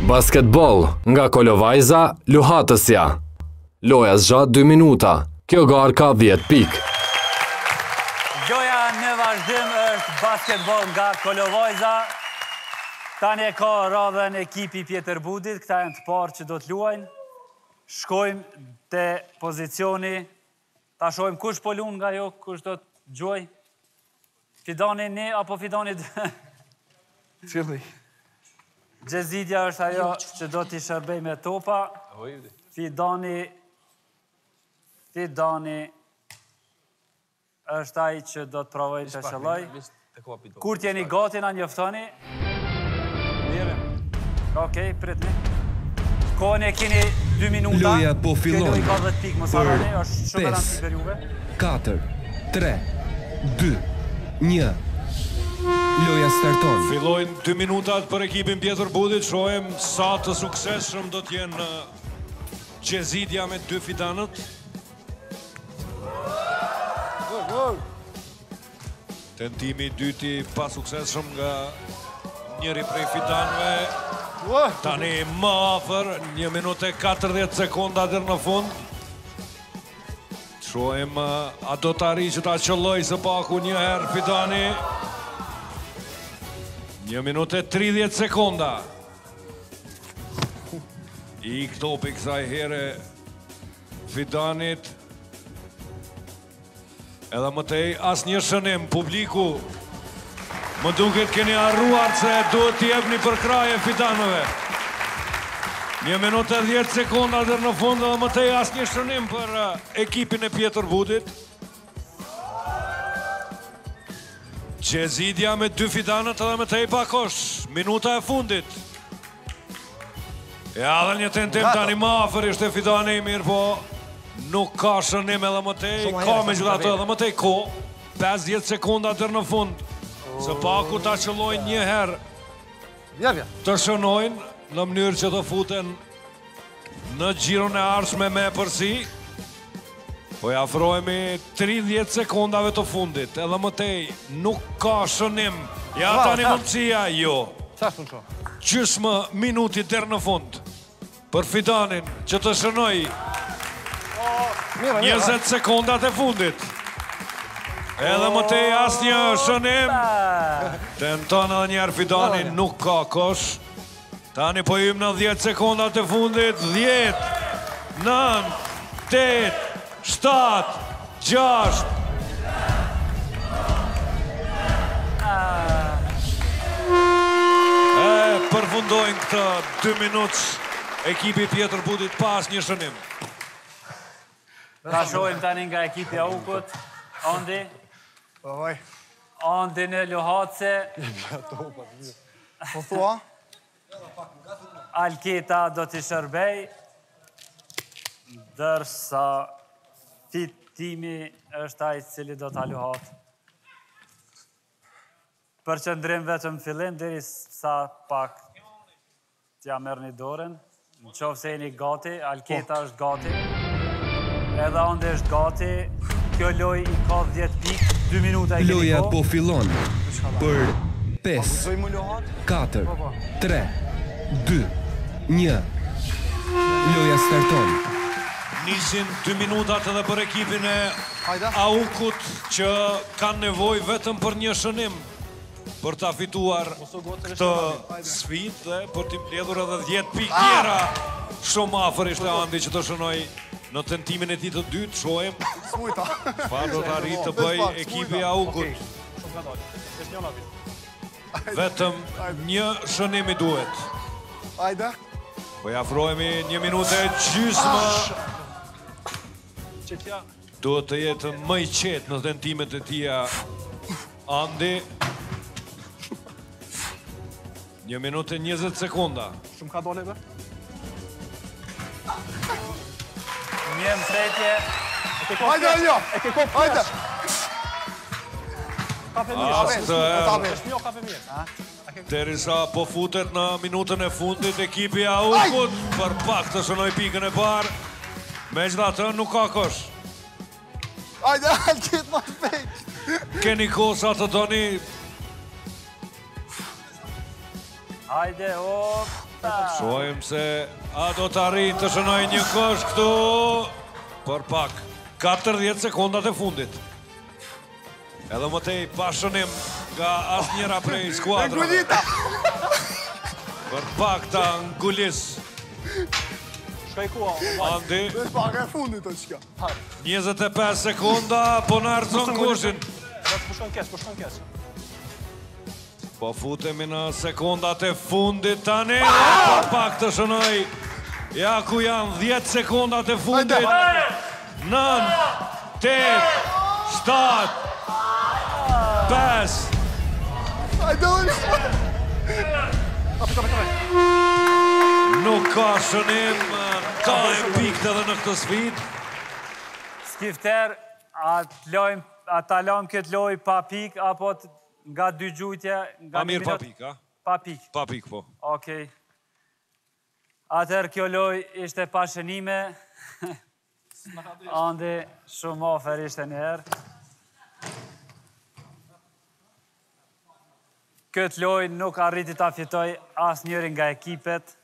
Basketboll nga Kolovajza, Luhatësja. Loja zgjat 2 minuta. Kjo garë ka 10 pikë. Loja në vazhdim është basketboll nga Kolovajza. Tani e ka radhën ekipi Pjetër Budit, këta janë të parë që do të luajnë. Shkojmë te pozicioni, ta shohim kush po lun nga ju, kush do të gjuaj. Fidani një apo Fidani dy? Cili? Xhezidja është ajo që do t'i shërbej me topa. Fidani... Fidani është ai që do të provoj të qëlloj. Kur t'jeni gati na njoftoni. Okej, pritni. Kohën e keni 2 minuta. Loja po fillon. Kjo lojë ka 10 pikë, mos harroni, është shumë e rëndësishme për juve. 4 3 2 1 Loja starton. Fillojnë 2 minutat për ekipin Pjetër Budit, shohim sa të suksesshëm do të jenë Xhezidja me dy fidanët. Gol, gol. Tentimi i dytë i pasuksesshëm nga njëri prej fidanëve. Tani më afër, 1 minutë e 40 sekonda deri në fund. Shohim a do të arrijë që ta qëlloj së paku një herë Fidani. 1 minutë e 30 sekonda. Ik topi kësaj here Fidanit. Edhe më tej, asnjë shënim, publiku, më duket keni harruar se duhet t'i jepni përkrahje Fidanëve. Një minutë e 10 sekonda deri në fund edhe më tej asnjë shënim për eh, ekipin e Pjetër Budit. Xhezidja me dy fidanët edhe më tej pa kosh, minuta e fundit. Ja dhe një tentim tani më afër ishte Fidani, mirëpo nuk ka shënim edhe më tej, ka megjithatë edhe më tej kohë, 50 sekonda deri në fund, së paku ta qëllojnë një herë, të shënojnë në mënyrë që të futen në xhiron e ardhshme me epërsi. Po i afrohemi 30 sekondave të fundit, edhe më tej nuk ka shënim. Ja tani mundësia, jo. Gjysmë minuti deri në fund për Fidanin që të shënoj 20 sekondat e fundit. Edhe më tej asnjë shënim. Tenton edhe njëherë Fidani, nuk ka kosh. Tani po hyjmë në 10 sekondat e fundit, 10, 9, 8, 7, 6, E përfundojnë këtë 2 minutësh ekipi i Pjetër Budit pa asnjë shënim. Ta shohim tani nga ekipi i Aukut, Andi. Po, Andi në luhatëse. Po thua? Alketa do t'i shërbej, ndërsa fitimi është ai i cili do ta luhat. Përqendrim vetëm fillim, derisa pak T'ja merrni dorën, në qoftë se jeni gati, Alketa është gati, edhe Andi është gati, kjo lojë i ka 10 pikë, 2 minuta i keni Loja kohë. po fillon për 5, 4, 3, 2, 1. Loja starton. Nisin 2 minutat edhe për ekipin e Aukut që kanë nevojë vetëm për një shënim. për ta fituar këtë sfidë dhe për t'i mbledhur edhe 10 pikë ah! tjera. Shumë afër ishte Andi që të shënoj në tentimin e tij të dytë, shohim. Çfarë do të arrijë të bëjë ekipi i Aukut. Vetëm një shënim i duhet. Ajde. Po i afrohemi një minutë e gjysmë. Duhet të jetë më i qetë në tentimet e tija Andi. Një minutë e 20 sekonda. Shumë ka dole, be? Një mbështetje. Hajde, Aljo! Hajde! Kafe mirë, kafe mirë. Derisa po futet në minutën e fundit ekipi i Aukut për pak të shënoj pikën e parë. Megjithatë nuk ka kosh. Ajde, Alket ma shpejt. Keni kohë sa të doni. Hajde, opa! Shohim se a do të arrijë të shënojë një kosh këtu për pak. 40 sekondat e fundit. Edhe më tej pa shënim nga asnjëra prej skuadrave. Për pak ta ngulis. Shkoj ku, Andi. Dhe pak e fundit të qka. 25 sekonda, po na rrëzon koshin. Po shkon keq, po shkon keq. Po futemi në sekondat e fundit tani, për pak të shënoj. Ja ku janë 10 sekondat e fundit. 9, 8, 7, 5. Hajde, Nuk ka shënim, ka e pikët edhe në këtë sfidë. Skifter, a të a ta lojmë këtë lojë pa pikë, apo nga dy gjujtje, nga Pa mirë pa pikë, a? Pa pikë. Pa pikë, po. Okej. Atëherë kjo lojë ishte pa shënime. Andi, shumë afër ishte njëherë. Këtë lojë nuk arriti ta fitojë asnjëri nga ekipet.